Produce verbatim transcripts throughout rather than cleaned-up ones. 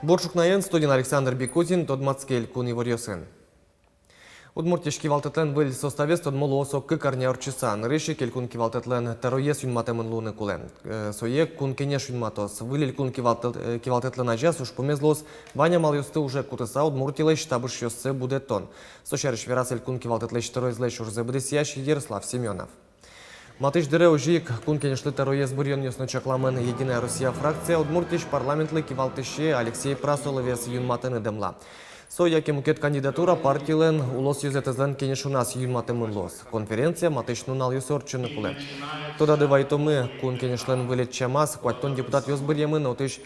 Бур ӵукнаен! Студиын Александр Бекузин. Тодматске элькун иворъёсын. Удмуртиысь кивалтэтлэн выль составез тодмо луоз ог кык арня ортчыса. Нырысь ик элькун кивалтэтлэн тӧроез юнматэмын луыны кулэ. Э, сое Кун Кенеш юнматоз. Выль элькун кивалтэт-, э, кивалтэтлэн азяз ужпумез луоз вань амалъёсты уже кутыса Удмуртилэсь табышъёссэ будэтон. Со сярысь вераз элькун кивалтэтлэсь тӧроезлэсь ужзэ быдэсъясь Ярослав Семёнов. Матысь дыре озьы ик Кун Кенешлы тӧроез быръёнъёс но чакламын. «Единая Россия» фракция Удмуртиысь парламентлы кивалтӥсе Алексей Прасоловез юнматыны дэмла. Со яке мукет кандидатура партилэн улосъёзэтэзлэн кенешоназ юнматэмын луоз. Конференция матысь нуналъёсы ортчыны кулэ. Тодады вайтомы, Кун Кенешлэн выль ӧтчамаз куатьтон депутатъёс быръемын, отысь,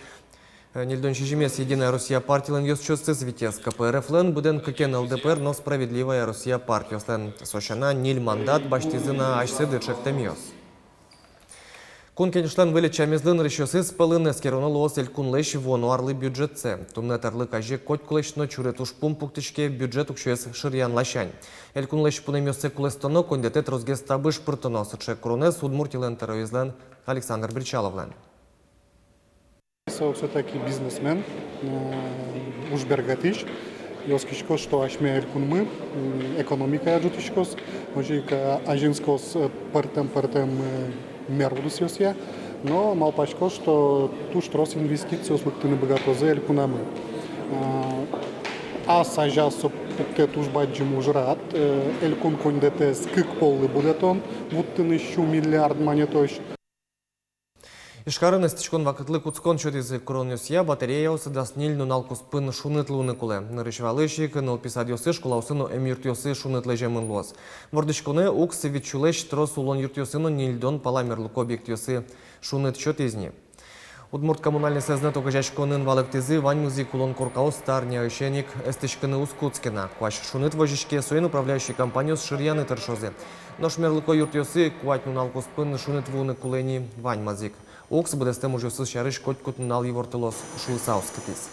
э, ньыльдон сизьымез «Единая Россия» партилэн ёзчиосыз, витез КПРФ-лэн, быдэн кыкен ЛДПР но «Справедливая Россия» партиослэн. Со сяна, ньыль мандат басьтӥзы на асьсэды ӵектэмъёс. Кун Кенешлэн выль ӧтчамезлы нырысьёсыз пӧлын эскероно луоз элькунлэсь вуоно арлы бюджетсэ. Туннэ тӧрлык азе котькулэсь но чурыт ужпум пуктӥське бюджет уксёез шыръян ласянь. Элькунлэсь пунэмъёссэ кулэстоно, коньдэтэ тросгес табыш пыртоно. Сыӵе куронэз Удмуртилэн тӧроезлэн Александр Бречаловлэн. Со всё-таки бизнесмен, э, уж бергатӥсь. И оскисько, что асьме элькунмы, м, экономикая ӝутӥськоз, озьы ик, э, азинскоз, э, пӧртэм-пӧртэм, э, мер удысъёсъя. Но малпасько, что туж трос инвестициос лыктыны быгатозы элькунамы. Э, ас азяз со пуктэ туж бадӟым ужрад, э, элькун коньдэтэз кык поллы будэтон, вуттыны сю миллиард манетозь. Ижкарын эстӥськон вакытлы кутскон сётӥзы. Куронъёсъя, батареяосы дас ньыль нунал куспын шуныт луыны кулэ. Нырысь валысь ик нылпи садъёсы, школаосы но эмъюртъёсы шуныт лэземын луоз. Вордӥськонэ укс вить сюлэсь трос улон юртъёсы но ньыльдон пала мерлыко объектъёсы шуныт сётӥз ни. Удмурт коммунальной сэзнэт огазеяськонын валэктӥзы: ваньмыз ик улон коркаос та арняысен ик эстӥськыны уз кутске на. Куазь шуныт возиське, соин управляющий компаниос шыръяны тыршозы. Нош мерлыко юртъёсы куать нунал куспын шуныт вуыны кулэ ни ваньмаз ик. Укс быдэстэм ужъёсыз сярысь котькуд нунал ивортылоз, шуыса оскытӥз.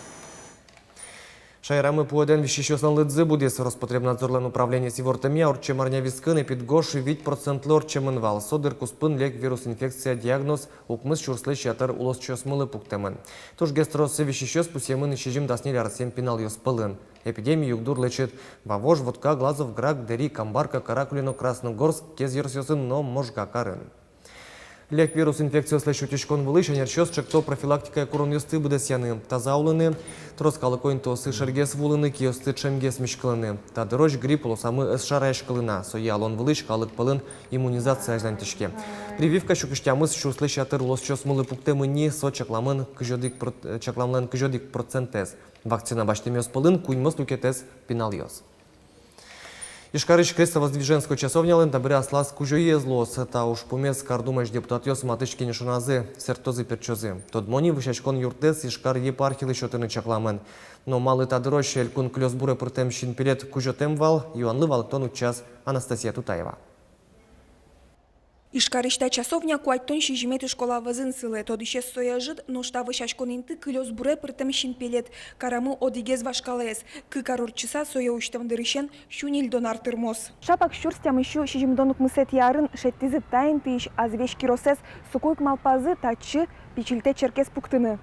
Шаерамы пуэдэн висисьёслэн лыдзы будӥз. Роспотребнадзорлэн управлениез ивортэмъя, ортчем арня вискын эпидгож вить процентлы ортчемын вал. Со дыр куспын лек вирус инфекция диагноз укмыс сюрслэсь ятыр улосчиосмылы пуктэмын. Тужгес трос висисьёс пусъемын сизьым-дас ньыль аресъем пиналъёс пӧлын. Эпидемия югдур лэчыт Вавож, Вотка, Глазов, Грак, Дэри, Камбарка, Каракулино, Красногорск, Кез ёросъёсын но Можга карын. Лек вирус инфекциослэсь утиськон вылысь ӧнерчиос чекто профилактикая куронъёсты быдэсъяны, таза улыны, трос калыко интыосы шергес вуылыны, киосты ӵемгес миськылыны. Та дырозь грипп улосамы ӧз шараяськылы на, сое алон вылысь калык пӧлын иммунизация азьланьтӥське. Прививка сю кызь тямыс сюрслэсь ятыр улосчиосмылы пуктэмын ни, со чакламын кызь одӥг прот-, чакламлэн кызь одӥг процентэз. Вакцина басьтэмъёс пӧлын куиньмос люкетэз пиналъёс. Ижкарысь Крестовоздвиженской часовнялэн табере аслаз кузёез луоз. Та ужпумез Кардумысь депутатъёс матысь кенешоназы сэрттозы-пертчозы. Тодмо ни, вӧсяськон юртэз Ижкар епархилы сётыны чакламын. Но малы та дырозь элькун кылёсбуре пыртэм синпелет кузётэм вал, юанлы валэктон утчаз Анастасия Тутаева. Ижкарысь та часовня куатьтон сизьыметӥ школа вӧзын сылэ. Тодӥсез сое ӧжыт, нош та вӧсяськон инты кылёсбуре пыртэм синпелет. Карамы одӥгез вашкалаез. Кык ар ортчыса сое усьтэм дырысен сю ньыльдон ар тырмоз. Шапак сюрс тямыссю сизьымдон укмысэтӥ арын шедьтӥзы та интыысь азвесь киросэз. Соку ик малпазы татчы пичильтэ черкез пуктыны.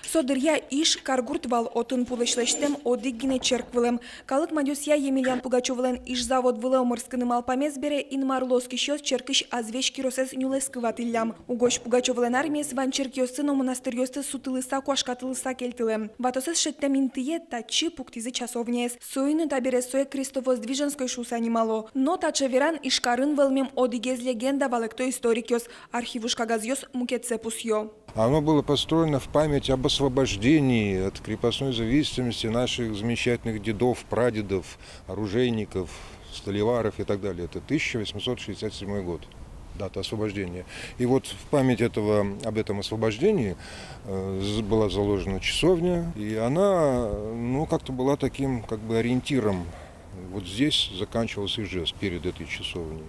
Со дыръя Иж каргурт вал, отын пулэсь лэсьтэм одӥг гинэ черк вылэм. Калык мадёсъя, Емельян Пугачёвлэн Иж завод вылэ омырскыны малпамез бере, Инмарлы оскисьёс черкысь азвесь киросэз нюлэскы ватӥллям. Угось Пугачёвлэн армиез вань черкъёсты но монастырьёсты сутылыса, куашкатылыса кельтылэм. Ватосэз шедьтэм интые татчы пуктӥзы часовняез. Соин но табере сое Крестовоздвиженской шуыса нимало. Но таӵе веран Ижкарын вӧлмем одӥгез легенда, валэкто историкъёс. Архив уж кагазъёс мукетсэ пусъё. Оно было построено в память об освобождении от крепостной зависимости наших замечательных дедов, прадедов, оружейников, сталеваров и так далее. Это тысяча восемьсот шестьдесят седьмой год, дата освобождения. И вот в память этого, об этом освобождении, э, з-, была заложена часовня, и она, ну, как-то была таким, как бы, ориентиром. Вот здесь заканчивался Ижевск, перед этой часовней.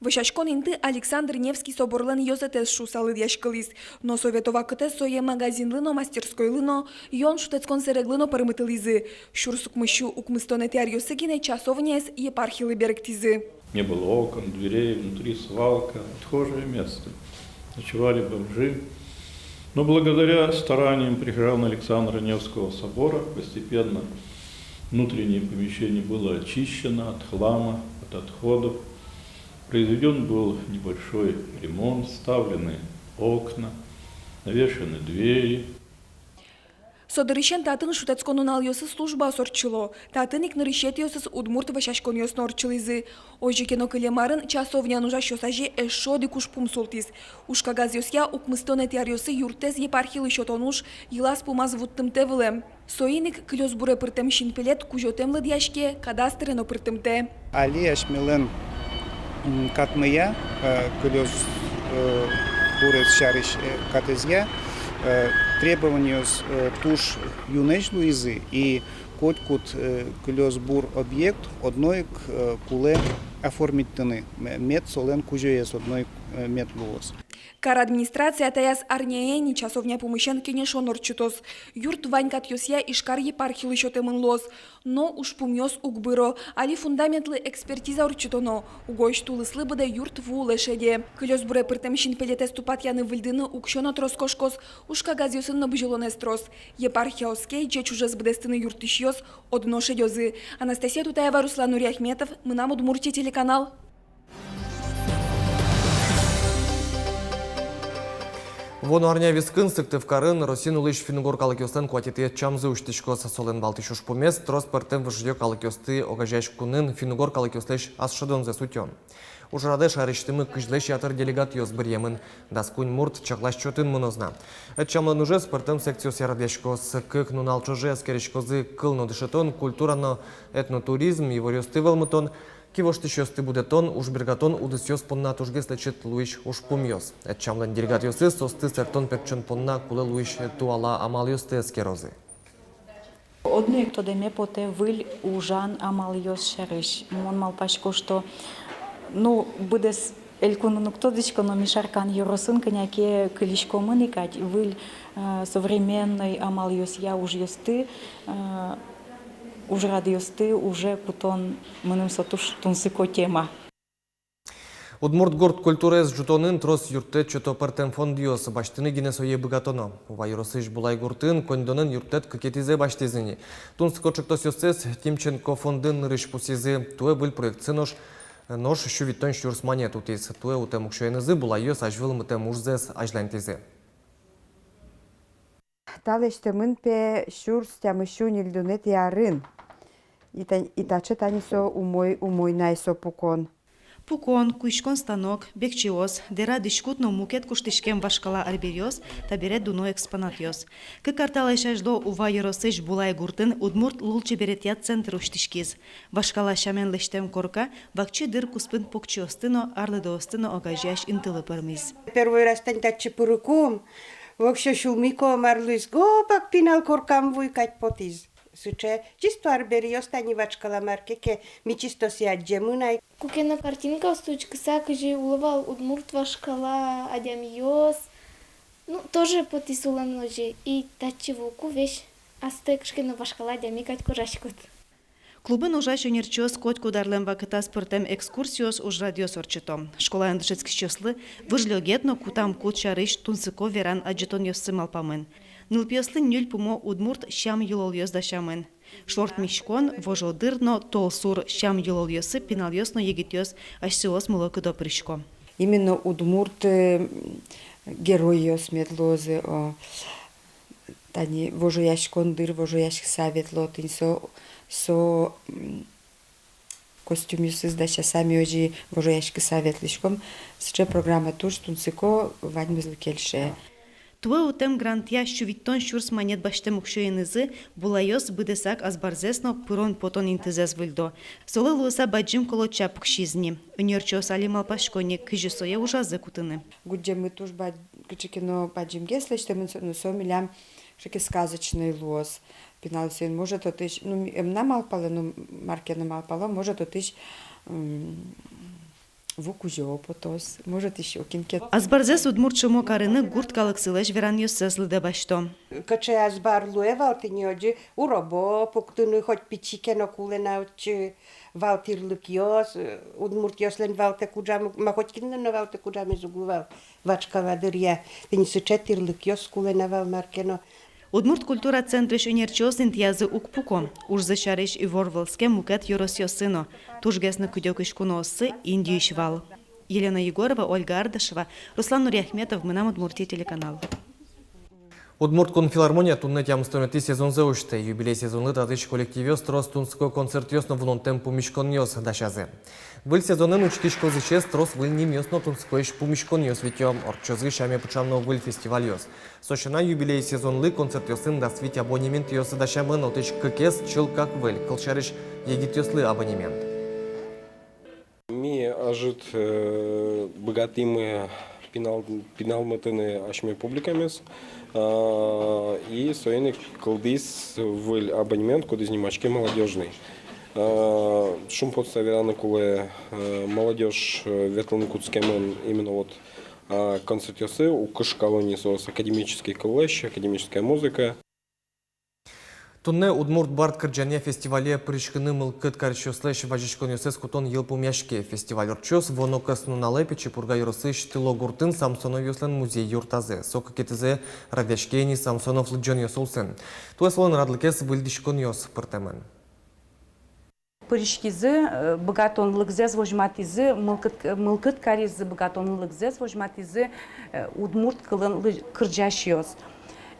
Вӧсяськон инты Александр Невский соборлэн ёзэтэз шуыса лыдъяськылӥз. Но совето вакытэ сое магазинлы но, мастерскойлы но, юон шутэтскон сэреглы но пӧрмытылӥзы. Сюрс укмыссю укмыстонэтӥ аръёсы гинэ часовняез епархилы берыктӥзы. Не было окон, дверей, внутри свалка, отхожее место. Ночевали бомжи. Но благодаря стараниям прихожан Александра Невского собора постепенно внутреннее помещение было очищено от хлама, от отходов. Произведён был небольшой ремонт, вставлены окна, навешаны двери. Со дырысен татын шутэтскон нуналъёсы службаос ортчыло. Татын ик нырысетӥосыз удмурт вӧсяськонъёс но ортчылӥзы. Озьы ке но, кылем арын часовняын ужасьёс азе эшшо одӥг ужпум султӥз. Уж кагазъёсъя укмыстонэтӥ аръёсы юртэз епархилы сётон уж йылаз-пумаз вуттымтэ вылэм. Соин ик кылёсбуре пыртэм синпелет кузётэм лыдъяське, кадастре но пыртымтэ. Али асьмелэн, м, катмыя, э, кылёс, э, бурез сярысь, э, катэзъя, э, требованиос, э, туж юнэсь луизы, и котькуд, э, кылёсбур объект одно ик, э, кулэ оформитьтыны, м-, мед солэн кузёез одно ик, э, мед луоз. Кар администрация таяз арняе ини часовня пумысен кенешон ортчытоз. Юрт вань катъёсъя Ижкар епархилы сётэмын луоз. Но ужпумъёс уг быро, али фундаментлы экспертиза ортчытоно. Угось тулыслы быдэ юрт ву улэ шеде. Кылёсбуре пыртэм синпелетэз тупатъяны-выльдыны уксё но трос кошкоз, уж кагазъёсын но бызьылонэз трос. Епархия оске, ӟеч ужез быдэстыны юрттӥсьёс одно шедёзы. Анастасия Тутаева, Руслан Нуриахметов, «Мынам Удмуртие» телеканал. Вуоно арня вискын Сыктывкарын Россиын улӥсь финн-угор калыкъёслэн куатетӥ ӧтчамзы усьтӥськоз. Солэн валтӥсь ужпумез — трос пӧртэм выжыё калыкъёсты огазеяськонын финн-угор калыкъёслэсь ас шӧдонзэс утён. Ужрадэ шаерысьтымы кызьлэсь ятыр делегатъёс быръемын. Дас куинь мурт чаклась чотын мыноз на. Ӧтчамлэн ужез пӧртэм секциосъя радъяськоз. Кык нунал ӵоже эскериськозы кыл но дышетон, культура но этнотуризм, иворъёсты вӧлмытон, кивоштӥсьёсты будэтон, ужбергатон удысъёс понна тужгес лэчыт луись ужпумъёс. Ӧтчамлэн делегатъёсыз соосты сэртон-пертчон понна кулэ луись туала амалъёсты эскерозы. Одно ик тодэме потэ выль ужан амалъёс сярысь. Мон малпасько, что, ну, быдэс элькунын уг тодӥськы, но ми Шаркан ёросын кӧня ке кылиськомы ни кадь выль, э, современной амалъёсъя ужъёсты, э, ужрадъёсты уже кутон. Мыным со туж тунсыко тема. Удмурт гурт культураез ӝутонын трос юрттэт сёто пӧртэм фондъёс, басьтыны гинэ сое быгатоно. Ува ёросысь Булай гуртын коньдонэн юрттэт кыкетӥзэ басьтӥзы ни. Тунсыко ӵектосъёссэс Тимченко фондын нырысь пусйизы. Туэ выль проектсы нош, нош сю витьтон сюрс манет утӥз. Туэ утэм уксёенызы булайёс азьвыл мытэм ужзэс азьланьтӥзы. Та лэсьтэмын, пе, сюрс тямыссю ньыльдонэтӥ арын. И та-, и таӵе тани со умой, умой на ай со пукон. Пукон, куиськон станок, бекчеос, дэра дӥськут но мукет куштӥськем вашкала арбериос табере дуно экспонатъёс. Кык ар талэсь азьло Ува ёросысь Булай гуртын удмурт лулчеберетъя центр усьтӥськиз. Вашкала сямен лэсьтэм корка вакчи дыр куспын покчиосты но, арлыдоосты но огазеясь интылы пӧрмиз. Первой раз тани татчы пырыкум, воксё сюлмико мар луиз, гопак пинал коркам вуй кадь потӥз. Сыӵе чисто арбериос тани вашкала, мар ке ке ми чисто сое адӟемын ай. Куке но картинкаосты учкыса, кызьы уло вал удмурт вашкала адямиос, ну, тоже потӥз улэм озьы. И татчы вуку, весь астэ кыӵе ке но вашкала адями кадь кожаськод. Клубын ужась ӧнерчиос котькуд арлэн вакытаз пӧртэм экскурсиос, ужрадъёс ортчыто. Школаын дышетскисьёслы выж лёгет но кутам кут сярысь тунсыко веран адӟытонъёссы малпамын. Нылпиослы ньыль пумо удмурт сям-йылолъёс дасямын. Шорт миськон, вожодыр но толсур сям-йылолъёсы пиналъёс но егитъёс асьсэос мылокыдо пырисько. Именно удмурт, э, геройёс мед луозы, о, тани вожояськон дыр вожояськыса ветло, тӥни со, со, м, костюмъёсыз дасяса ми озьы вожояськыса ветлӥськом. Сыӵе программа туж тунсыко, ваньмызлы кельше. Туэ утэм грантъя сю витьтон сюрс манет басьтэм уксёенызы булайёс быдэсак азбарзэс но пырон-потон интызэс выльдо. Солы луыса бадӟым колодча пуксиз ни. Ӧнерчиос али малпасько ни, кызьы сое ужазы кутыны. Гудӟеммы туж бад-, кыӵе ке но бадӟымгес лэсьтэмын со, но со милям кыӵе ке сказочной луоз. Пиналъёсын, может, отысь, ну, ми-, ӧм на малпалэ, ну, мар ке но малпало, может, отысь, м, Ву кузё потоз, может, ещё кин ке. Азбарзэс удмурт шумо карыны гурт калыксылэсь веранъёссэс лыдэ басьто. Кыӵе азбар луэ вал, тӥни озьы уробо пуктыны, хоть пичи ке но кулэ на отчы, вал тӥрлыкъёс, удмуртъёслэн валтэк ужам, ма, хоть кинлэн но валтэк ужамез уг лу вал вашкала дыръя, тӥни сыӵе тӥрлыкъёс кулэ на вал мар ке но. Удмурт культура центрысь ӧнерчиос интыязы уг пуко. Ужзы сярысь ивор вӧлске мукет ёросъёсы но. Тужгес но кыдёкысь кунооссы Индиысь вал. Елена Егорова, Ольга Ардашева, Руслан Нуриахметов, «Мынам Удмуртие» телеканал. Удмурт кун филармония туннэ тямыстонэтӥ сезонзэ усьтэ. Юбилей сезонлы татысь коллективъёс трос тунсыко концертъёс но вунонтэм пумиськонъёс дасязы. Выль сезонын учкись кылзӥсез трос выль нимъёс но тунсыкоесь пумиськонъёс витё. Ортчозы сяме пыӵам но выль фестивальёс. Со сяна, юбилей сезонлы концертъёсын дас вить абонементъёс дасямын, отысь кыкез чылкак выль, кылсярысь, егитъёслы абонемент. Ми ӧжыт, э, быгатӥмы пинал-, пиналмытыны асьме публикамес, а, и соин ик кылдӥз выль абонемент, кудӥз нимаське «Молодёжный». А, шумпотыса вераны кулэ, э, молодёжь, э, ветлыны кутскемын именно вот, а, концертъёсы, уг кышкало ни соос академический кыллэсь, академическая музыка. Туннэ удмурт бард кырӟанъя фестивале пыриськыны мылкыд карисьёслэсь вазиськонъёссэс кутон йылпумъяське. Фестиваль ортчоз вуоно кӧснуналэ Пичи Пурга ёросысь Тыло гуртын Самсоновъёслэн музей юртазы. Со кыкетӥзэ радъяське ини Самсонов лыдӟонъёс улсын. Туэ солэн радлыкез выльдӥськонъёс пыртэмын. Пыриськизы, э, быгатонлыкзэс возьматӥзы, мылкыд, мылкыд каризы, быгатонлыкзэс возьматӥзы, э, удмурт кылын лы-, кырӟасьёс.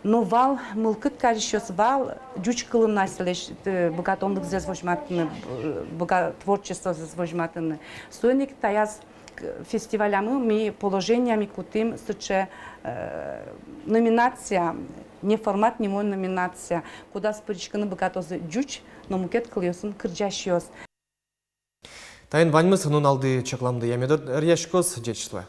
Но вал мылкыд карисьёс вал ӟуч кылын асьсэлэсь, э, быгатонлыкзэс возьматыны, э, быга-, творчествозэс возьматыны. Соин ик таяз к-, фестивалямы ми положениямы кутӥм сыӵе, э, номинация, «Неформат» нимо номинация, кудаз пыриськыны быгатозы ӟуч но мукет кылъёсын кырӟасьёс. Таин ваньмыз. Нуналды чакламдыя мед ӧръяськоз. Ӟеч луэ.